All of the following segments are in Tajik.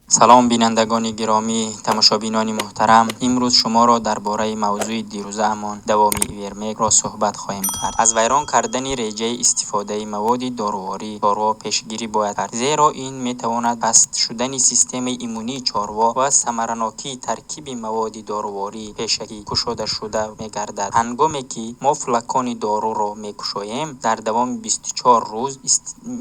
Салом, бинандагони гиромӣ, тамошобинони муҳтарам. Имрӯз шуморо дар бораи мавзӯи дирӯзаамон, давоми Ивермекро суҳбат хоҳем кард. Аз вайрон кардани реҷаи истифодаи маводи доруворӣ чорво пешгирӣ бояд кард, зеро ин метавонад паст шудани системаи иммунии чорво ва самаранокии таркиби маводи дорувории пешакӣ кушодашуда мегардад. Ҳангоме ки мо флакони доруро мекушоем, дар давоми 24 рӯз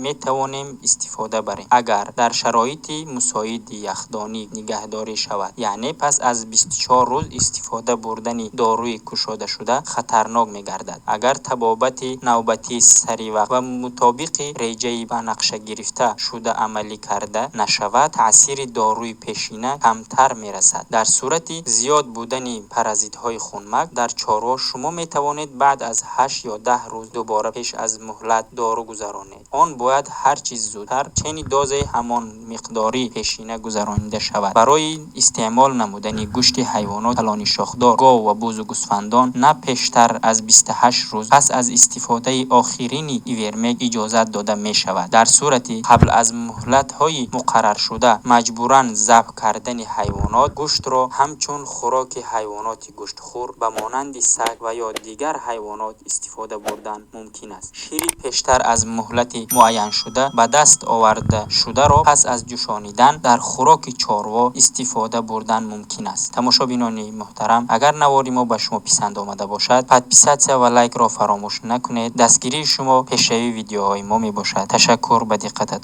метавонем истифода барем, агар дар шароити мусоиди яхдонӣ нигаҳдорӣ шавад, яъне пас аз 24 рӯз истифода бурдани доруи кушодашуда хатарнок мегардад, агар табобати навбатӣ саривақт ва мутобиқи реҷаи ба нақша гирифта шуда амалӣ карда нашавад, таъсири доруи пешина камтар мерасад. Дар сурати зиёд будани паразитҳои хунмак дар чорво шумо метавонед баъд аз 8 ё 10 рӯз дубора пеш аз муҳлат дору гузаронед. Он бояд ҳар чӣ зудтар чени дозаи ҳамон миқдори пешина гузаронида шавад. Барои истеъмол намудани гӯшти ҳайвоноти калони шохдор, гов ва бузу гӯсфандон, на пештар аз 28 рӯз пас аз истифодаи охирини Ивермек иҷозат дода мешавад. Дар сурати қабл аз муҳлатҳои муқарраршуда маҷбуран забҳ кардани ҳайвонот, гӯштро ҳамчун хӯроки ҳайвоноти гӯштхӯр ба монанди саг ва ё дигар ҳайвонот истифода бурдан мумкин аст. Шири пештар аз муҳлати муайяншуда ба даст овардашударо пас аз ҷӯшонидан дар хӯроки чорво истифода бурдан мумкин аст. Тамошобинони муҳтарам, агар навори мо ба шумо писанд омада бошад, подписаться ва лайкро фаромӯш накунед. Дастгирии шумо пешравии видеоҳои мо мебошад. Ташаккур ба диққататон.